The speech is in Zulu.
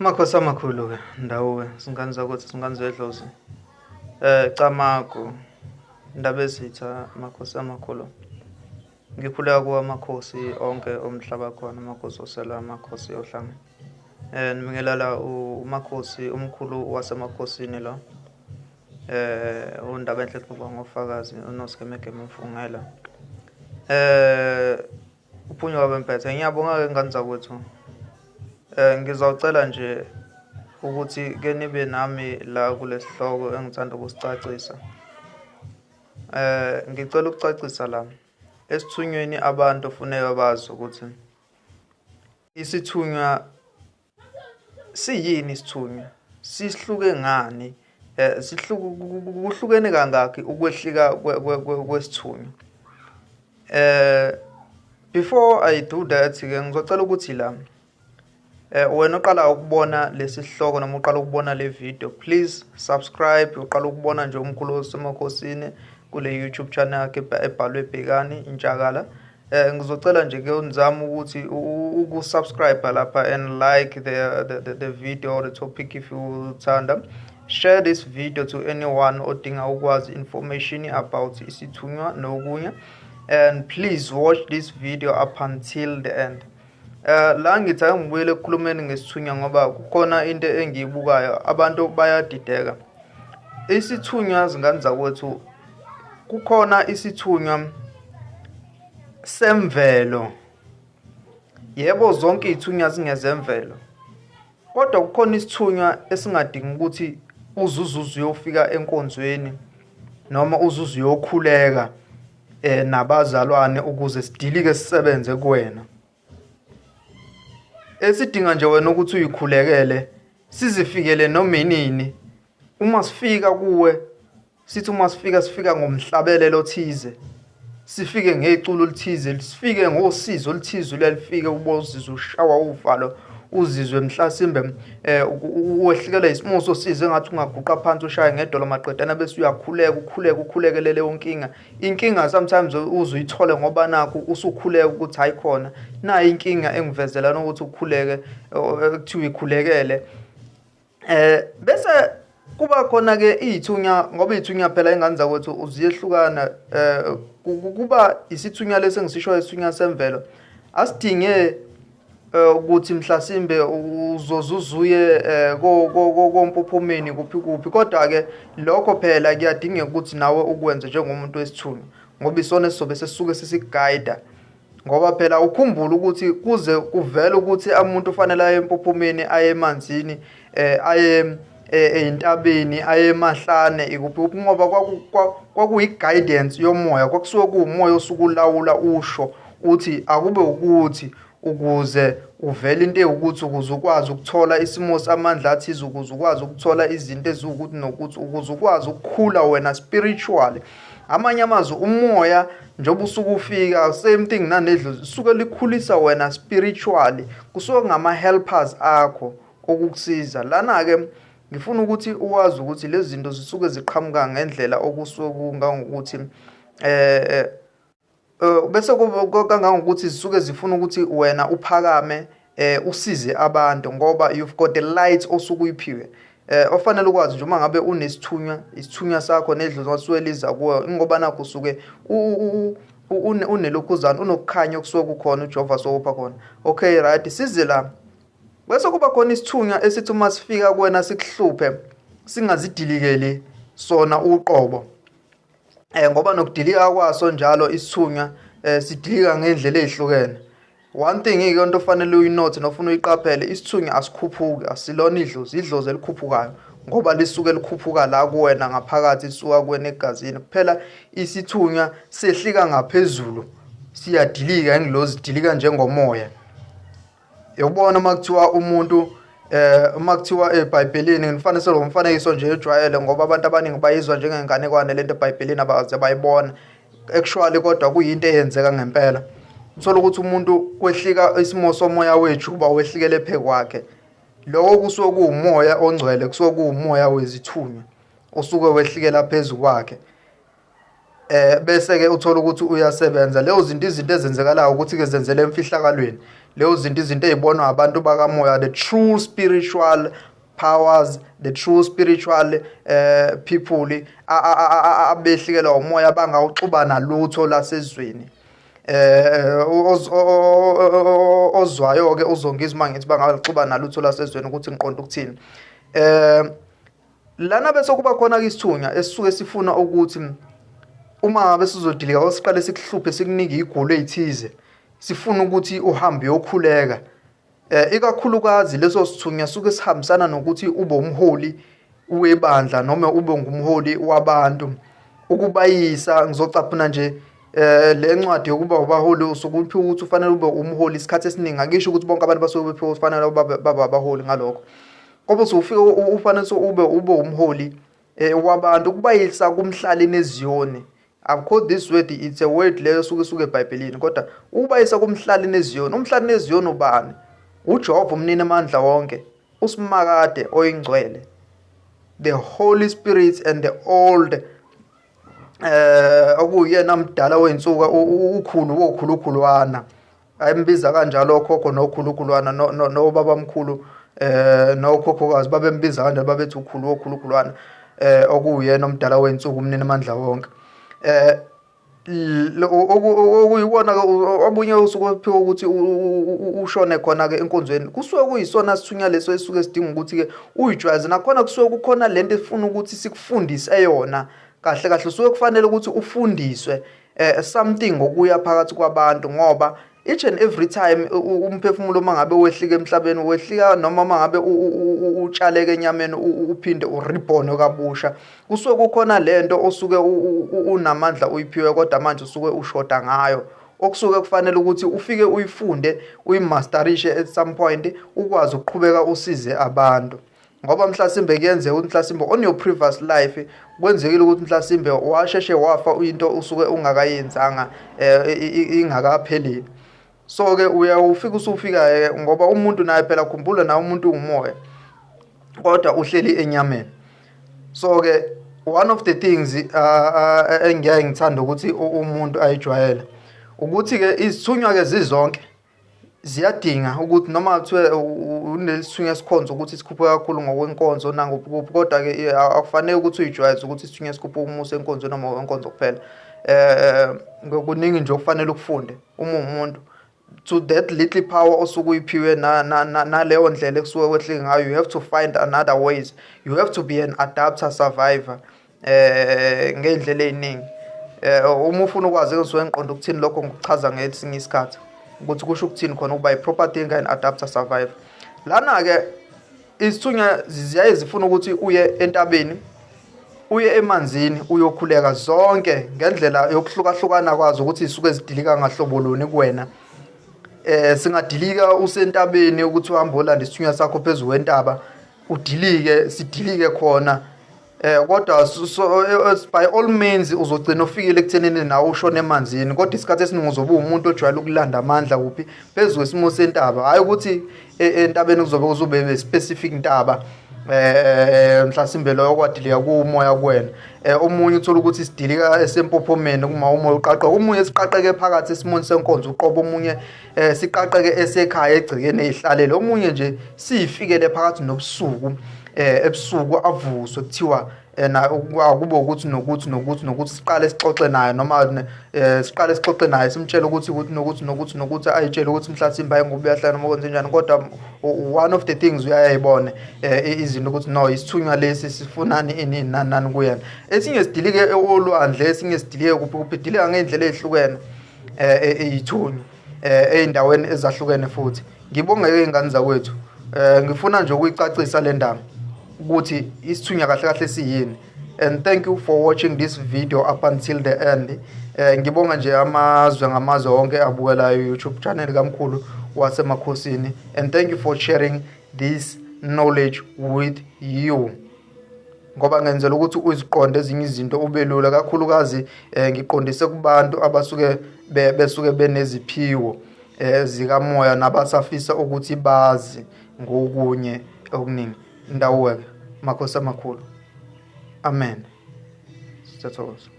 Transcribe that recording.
Makhosi amakhulu-ke ndawo-ke zingane zakuthi zingane zedlozi Camagu Ndabezitha makhosi amakhulu ngikhuleka kuwo amakhosi onke omhlaba khona amakhosi osela amakhosi ohlanga nibingelela umakhosi omkhulu wasemakhosini lo undaba enhle xubha ngofakazi uNosikemegeme Mfungela Uphunyuka bempethe. Ngiyabonga-ke ngane zakwethu. Ngizocela nje ukuthi ke nibe nami la kulesihloko engithanda ukusicacisa. Ngicela ukucacisa la. Esithunyweni abantu funeka bazi ukuthi isithunywa Siyini isithunywa? Sihluke ngani? Kuhlukene kangakhi ukwehlika kwesithunywa? Before I do that ke ngizocela ukuthi la wena oqala ukubona lesi sihloko noma uqala ukubona le video, please subscribe. Uqala ukubona nje umkhulu osemakhosini kule YouTube channel yakhe ebhalwe Bhekani Intshakala. Ngizocela nje ke unizame ukuthi uku-subscribe lapha and like the video or the topic if uthanda. Share this video to anyone odinga ukwazi information about isithunywa nokunye, and please watch this video up until the end. La ngithi ake ngibuyele ekukhulumeni ngesithunywa ngoba kukhona into engiyibukayo, abantu bayadideka. Isithunywa, zingane zakwethu, kukhona isithunywa semvelo. Yebo, zonke izithunywa zingezemvelo, kodwa kukhona isithunywa esingadingi ukuthi uzuzuze uyofika enkonzweni noma uzuze uyokhuleka nabazalwane ukuze sidilike sisebenze kuwena. Esidinga nje wena ukuthi uyikhulekele sizifikele noma inini. Uma sifika kuwe, sithi uma sifika, sifika ngomhlabelelo othize, sifike ngeculo oluthize, sifike ngosizo oluthize, uliyalifike uba uzizwe ushawa uvalo, uzizwe mhlasimbe wehlukela isimo sosizo engathi ungaguqa phansi ushaye ngedolo maqedana, bese uyakhuleka, ukhuleke, ukhulekele leyo nkinga. Inkinga sometimes uze uyithole ngoba nakho usukhuleka ukuthi hayi khona nayi inkinga engivezelana ukuthi ukhuleke, kuthiwa ikhulekele. Bese kuba khona ke izithunya, ngoba izithunya phela ingane zakwethu uziyehlukana. Kuba isithunya lesi engisishoyo, isithunya semvelo, asidinge ukuthi mhlasimbe uzozuzuye kompophomeni kuphi kuphi, kodwa ke lokho phela kuyadingeka ukuthi nawe ukwenze njengomuntu wesithunywa, ngoba isona esizobe sesisuke sisiguide. Ngoba phela ukhumbule ukuthi kuze kuvele ukuthi umuntu ufanele aye empophomeni, aye emanzini, aye ey'ntabeni, aye emahlane, ikuphi kuphi, ngoba kwakuyi-guidance yomoya, kwakusuke kuwumoya osuke ulawula usho uthi akube ukuthi ukuze uvele into ewukuthi, ukuze ukwazi ukuthola isimo samandla athize, ukuze ukwazi ukuthola izinto eziwukuthi nokuthi, ukuze ukwazi ukukhula wena spiritually. Amanye amazwi, umoya njengoba usuke ufika, same thing nanedlozi suke likhulisa wena spiritually, kusuke kungama-helpers akho okukusiza. Lana-ke ngifuna ukuthi uwazi ukuthi lezi zinto zisuke ziqhamuka ngendlela okusuke kungangokuthi bese kangangokuthi zisuke zifuna ukuthi wena uphakame, usize abantu, ngoba you've got the light osuke uyiphiwe. Ofanele ukwazi nje, uma ngabe unesithunywa, isithunywa sakho nedlozi lisuke liza kuwe, ingoba nakho usuke unelokhuzana, unokukhanya okusuke kukhona uJehova sokupha khona. Okay, right, size la. Bese kuba khona isithunywa esithi uma sifika kuwena sikuhluphe, singazidilikeli sona uqobo, ngoba nokudilika kwaso njalo isithunywa sidilika ngendlela ezihlukene. One thing ke into ofanele uyinote nofuna uyiqaphele, isithunywa asikhuphuki, asilona idlozi. Idlozi elikhuphukayo ngoba lisuke likhuphuka la kuwena ngaphakathi, lisuka kuwena egazini kuphela. Isithunywa sehlika ngaphezulu, siyadilika, ingilozi idilika njengomoya. Yokubona uma kuthiwa umuntu uma kuthiwa eBhayibhelini, ngifanise lo mfanekiso nje ejwayele ngoba abantu abaningi bayizwa njengenganekwane lento eBhayibhelini, abaze bayibona actually, kodwa kuyinto eyenzeka ngempela. Uthola ukuthi umuntu kwehlika isimo somoya wethu uba wehlikele phe kwakhe, lokho kusuke kuwumoya ongcwele, kusuke kuwumoya wezithunywa osuke wehlikela phezu kwakhe. Bese ke uthola ukuthi uyasebenza leyo zinto, izinto ezenzekalayo ukuthi ke zenzele emfihlakalweni. Leyo zinto, izinto ezibonwa abantu bakamoya, the true spiritual powers, the true spiritual people abehlikelwa umoya, bangawuxuba lutho lasezweni. Ozwayo ke uzongizwa uma ngithi bangaxuba nalutho lasezweni ukuthi ngiqonda ukuthini. Lana bese kuba khona ke isithunya esisuke sifuna ukuthi uma ngabe sizodilika, osiqale sikuhluphe, sikunike igulo ezithize, sifuna ukuthi uhambe uyokhuleka. Ikakhulukazi leso sithunya suke sihambisana nokuthi ube umholi webandla noma ube ngumholi wabantu, ukubayisa. Ngizocaphuna nje le ncwadi yokuba ubaholi. Usuke uphiwe ukuthi ufanele ube umholi isikhathi esiningi. Angisho ukuthi bonke abantu basuke bephiwe ufanele babe abaholi ngalokho, kodwa usufike ufanele ube umholi wabantu, ukubayisa kumhlali neziyoni. I've quote this word, it's a word leyo suke eBhayibhelini, kodwa ukubayisa kumhlali neziyoni. Umhlali neziyoni ubani? UJehova umnini amandla wonke, usimakade oyingcwele, the Holy Spirit and the old, okuyena mdala wensuka, ukhulu wokhulukhulwana, ayimbiza kanjalo okhokho nokhulukhulwana, nobaba mkhulu, nokhokhokazi babembiza kanjalo, babethi ukhulu wokhulukhulwana, okuyena omdala wensuku, umnini amandla wonke, okuyiwona obunye usuke uphiwe ukuthi ushone khona ke enkonzweni. Kusuke kuyisona sithunya leso esuke sidinga ukuthi ke uyijwayeze. Nakhona kusuke kukhona lento efuna ukuthi sikufundise yona. Kahle kahle usuke kufanele ukuthi ufundiswe something ngokuya phakathi kwabantu, ngoba each and every time umphefumulo uma ngabe wehlika emhlabeni, wehlika noma uma ngabe utshaleke enyameni, uphinde ureborn kabusha, kusuke kukhona lento osuke unamandla uyiphiwe, kodwa manje usuke ushoda ngayo, okusuke kufanele ukuthi ufike uyifunde, uyimasterishe at some point, ukwazi ukuqhubeka usize abantu. Ngoba mhlasimbe kuyenzeka ukuthi mhlasimbe on your previous life kwenzekile ukuthi mhlasimbe washeshe wafa, into usuke ungakayenzanga, ingakapheleli. So ke uyawufika usufika, ngoba umuntu naye phela, khumbula, naye umuntu ungumoya kodwa uhleli enyameni. So ke one of the things engiyaye ngithanda ukuthi umuntu ayijwayele ukuthi ke izithunywa ke zizonke ziyadinga ukuthi noma kuthiwe unesithunywa esikhonza ukuthi sikhuphuke kakhulu ngokwenkonzo nangokuphi, kodwa-ke akufanele ukuthi uyijwayeze ukuthi isithunywa sikhuphuke uma usenkonzweni noma ngokwenkonzo kuphela. Kuningi nje okufanele ukufunde uma uwumuntu to that little power osuke uyiphiwe naleyo ndlela ekusuke kwehlike ngayo. You have to find another ways, you have to be an adapter survivor ngey'ndlela ey'ningi. Uma ufuna ukwazi ngisuke ngiqonde ukuthini lokho, ngikuchaza ngesinye isikhathi ukuthi kusho ukuthini khona ukuba i-proper thinker and adapter survivor. Lana-ke izithunywa ziyaye zifuna ukuthi uye entabeni, uye emanzini, uyokhuleka, zonke ngendlela yokuhlukahlukana kwazo ukuthi zisuke zidilika ngahlobo luni kuwena. Singadilika usentabeni, ukuthi uhambe olanda isithunywa sakho phezu kwentaba, udilike, sidilike khona, kodwa so, by all means uzogcina ufikile ekuthenini nawe ushone emanzini. Kodwa isikhathi esiningi uzobe umuntu ojwayele ukulanda amandla kuphi? Phezu kwesimo sentaba. Hhayi ukuthi entabeni kuzobe kuzobe specific ntaba, mhlasimbe loyo kwadilika kumoya kuwena. Omunye uthola ukuthi sidilika esempophomeni kuma umoya uqaqeka, omunye siqaqeke phakathi esimweni senkonzo uqobo, omunye siqaqeke esekhaya egcekeni eyihlalele, omunye nje siyifikele phakathi nobusuku, ebusuku avuswe kuthiwa na akube ukuthi nokuthi nokuthi nokuthi, siqale sixoxe naye, noma siqale sixoxe naye, simtshele ukuthi ukuthi nokuthi nokuthi nokuthi, ayitshele ukuthi mhlasimbe ayingoba uyahlala noma kwenze njani. Kodwa one of the things uyayibona izinto ukuthi no, isithunywa lesi sifunani, ini, nani nani kuyena. Esinye sidilike olwandle, esinye sidilike kuphi kuphi, dilika ngey'ndlela ey'hlukene ey'thunywa ey'ndaweni ezahlukene futhi. Ngibonge-ke iy'ngane zakwethu, ngifuna nje ukuyicacisa le ndaba ukuthi isithunywa kahle kahle siyini, and thank you for watching this video up until the end. Ngibonga nje amazwe ngamazwe wonke abukelayo YouTube channel kaMkhulu waseMakhosini, and thank you for sharing this knowledge with you, ngoba ngenzela ukuthi uziqonde ezinye izinto ube lula. Kakhulukazi ngiqondise kubantu abasuke besuke beneziphiwo zikamoya nabasafisa ukuthi bazi ngokunye okuningi. Ndawo-ke, makhosi amakhulu, amen, siyathokoza.